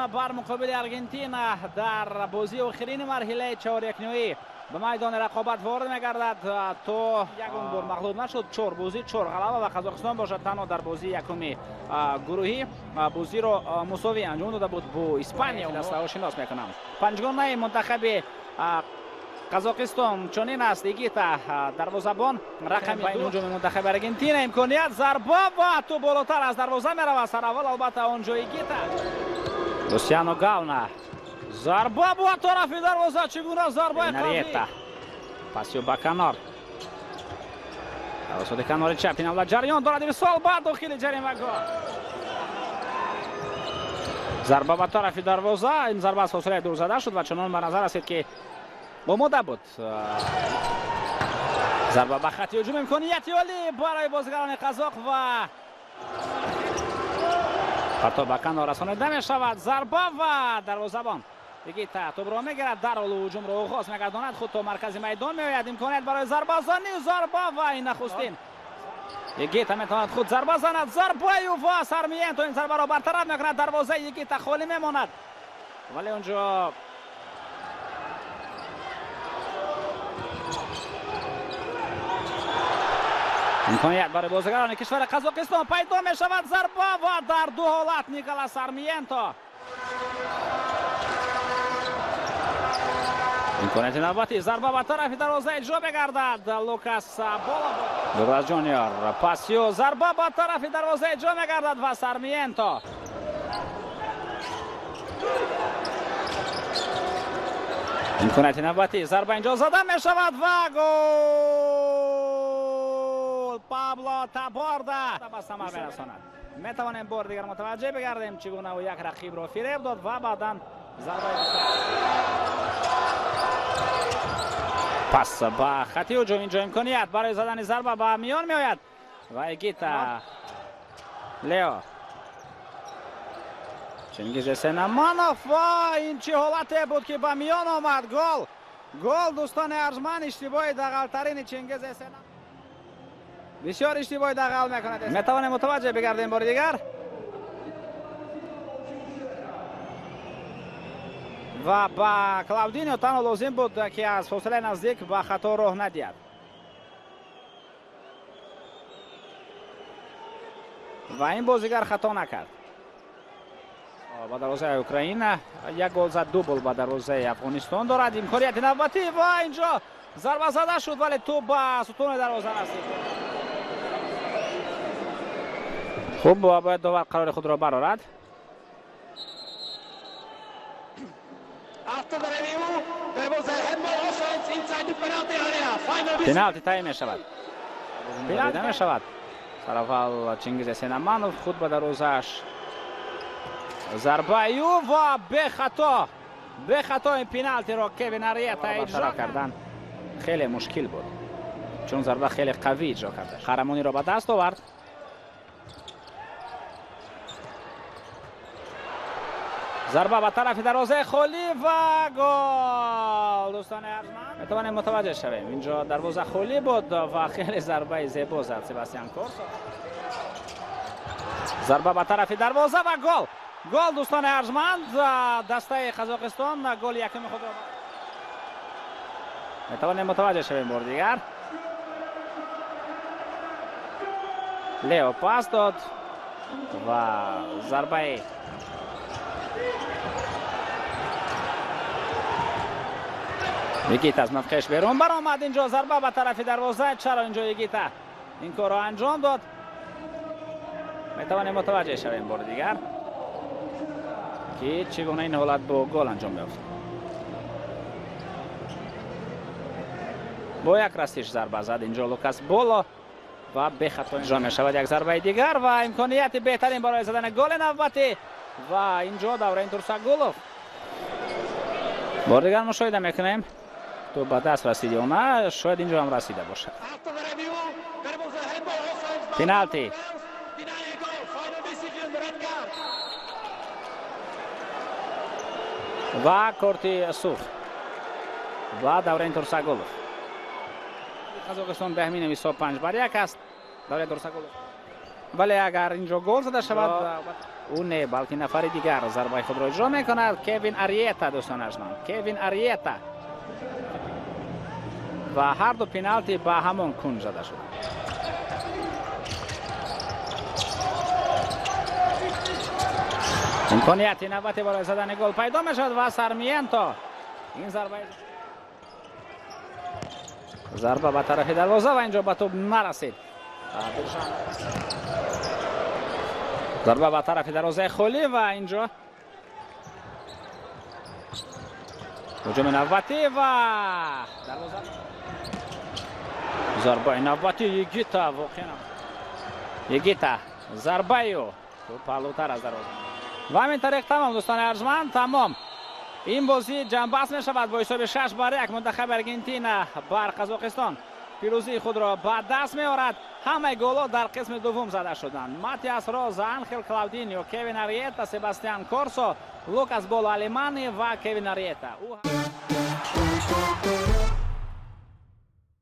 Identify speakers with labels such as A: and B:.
A: Бар муқобили Аргентина дар бозии охирини марҳилаи чорякниҳоӣ ба майдони рақобат ворид мегардад. То ягон бор мағлуб нашуд, чор бозӣ, чор ғалаба ва Қазоқистон бошад танҳо дар бозии якуми гурӯҳӣ бозиро мусовӣ анҷом дода буд бо Испания. Дастаҳо шинос мекунам. Панҷгонаи мунтахаби Қазоқистон чунин аст: Игита дарвозабон, рақами ду ҳуҷуми мунтахаби Аргентина, имконият, зарба ва ту болотар аз дарвоза меравад. Сараввал албатта он ҷо Игита. Лусиано Гауна, зарба ба тарафи дарвоза, чӣ гуна зарбаи қавӣ! Пасио ба канор, тавассути канори чап ин авлад ҷараён дорад, ирсол ба дохили ҷаримагоҳ, зарба ба тарафи дарвоза. Ин зарба аз фосилаи дур зада шуд ва чунон ба назар расид, ки омода буд. Зарба ба хати ҳуҷум, имконияти олӣ барои бозигарони қазоқ ва партоб ба канор расонида мешавад. Зарба ва дарвозабон Игита тӯбро мегирад, дарҳол ҳуҷумро оғоз мегардонад, худ то маркази майдон меояд, имконият барои зарбазанӣ, зарба ва ин нахустин. Игита метавонад худ зарба занад, зарбаю ва Сармиенто ин зарбаро бартараф мекунад, дарвозаи Игита холӣ мемонад, вале онҷо имконият барои бозигарони кишвари Қазоқистон пайдо мешавад. Зарба ва дар ду ҳолат Николас Сармиенто. Имконияти навбатӣ, зарба ба тарафи дарвоза иҷро мегардад. Лукас Боло, Дуглас Ҷуниор, пасио, зарба ба тарафи дарвоза иҷро мегардад ва Сармиенто. Имконияти навбатӣ, зарба инҷо зада мешавад ва гол! Пабло Таборда ба самар мерасонад. Метавонем бори дигар мутаваҷҷеҳ бигардем, чӣ гуна ӯ як рақибро фиреб дод ва баъдан зарбаи пас ба хати ҳуҷум. Инҷо имконият барои задани зарба ба миён меояд ва Игита, Лео, Чингиз Эсенаманов ва ин чӣ ҳолате буд, ки ба миён омад! Гол, гол, дӯстони арҷманд! Иштибоҳи дағалтарини Чингиз Эсенаманов, бисёр иштибоҳи дағал мекунад. Метавонем мутаваҷҷеҳ бигардем бори дигар ва ба Клаудино танҳо лозим буд, ки аз фосилаи наздик ба хато роҳ надиҳад ва ин бозигар хато накард. Ба дарвозаи Украина як гол зад, дубл ба дарвозаи Афғонистон дорад. Имконияти навбатӣ ва инҷо зарба зада шуд, вале тӯб ба сутуни дарвоза расид. Хуб, бояд довар қарори худро барорад.
B: After the review, there was a handball offense inside the penalty area. Final whistle.
A: Пеналти таъин мешавад, пеналти мешавад. Сараввал Чингиз Эсенаманов худ ба дарвозааш зарбаю ва бехато, бехато ин пеналтиро Кевин Ариета иҷро кардан хеле мушкил буд, чун зарба хеле қавӣ иҷро карда, қаҳрамониро ба даст овард. Зарба ба тарафи дарвозаи холӣ ва гол! Дӯстони арҷманд, метавонем мутаваҷҷеҳ шавем, инҷо дарвоза холӣ буд ва хеле зарбаи зебо зад Себастьян Корсо. Зарба ба тарафи дарвоза ва гол, гол, дӯстони арҷманд! Дастаи Қазоқистон голи якуми худро. Метавонем мутаваҷҷеҳ шавем бори дигар, Лео пас дод ва зарбаи Игита аз мавқеаш берун баромад. Инҷо зарба ба тарафи дарвоза. Чаро инҷо Игита ин корро анҷом дод? Метавонем мутаваҷҷеҳ шавем бори дигар, ки чӣ гуна ин ҳолат бо гол анҷом ёфт. Бо як расиш зарба зад инҷо Лукас Боло ва бехато иҷро мешавад. Як зарбаи дигар ва имконияти беҳтарин барои задани голи навбатӣ ва инҷо Даврен Турсагулов. Бори дигар мушоҳида мекунем, тӯб ба даст расид ё на, шояд инҷо ҳам расида бошад.
B: After the review, there was a handball offense by
A: Пеналти.
B: Wales. Deny a goal. Final decision, red card.
A: Ва корти сурх ва Даврен Турсагулов. Қазоқистон ба ҳамин ҳисоб 5-1 аст. Даврен Турсагулов. Вале агар инҷо гол зада шавад, ӯ не, балки нафари дигар зарбаи худро иҷро мекунад. Кевин Ариета, дӯстони арҷманд, Кевин Ариета, ва ҳарду пеналти ба ҳамон кунҷ зада шуд. Имконияти навбати барои задани гол пайдо мешавад ва Сармиенто ин зарба ба тарафи дарвоза ва инҷо ба тӯб нарасид. Зарба ба тарафи дарвозаи холӣ ва инҷо ҳуҷуми навбатӣ ва дарвоза, зарбаи навбатӣ Йигита, воқеан Йигита зарбаю паҳлӯтар аз дарвоза. Ва ҳамин тариқ тамом, дӯстони арҷманд, тамом. Ин бозӣ ҷамъбаст мешавад бо ҳисоби 6-1. Мунтахаби Аргентина бар Қазоқистон пирӯзии худро ба даст меорад. Ҳамаи голҳо дар қисми дуввум зада шуданд: Матиас Роза, Анхел Клаудинио, Кевин Ариета, Себастиан Корсо, Лукас Боло Алемани ва Кевин Ариета.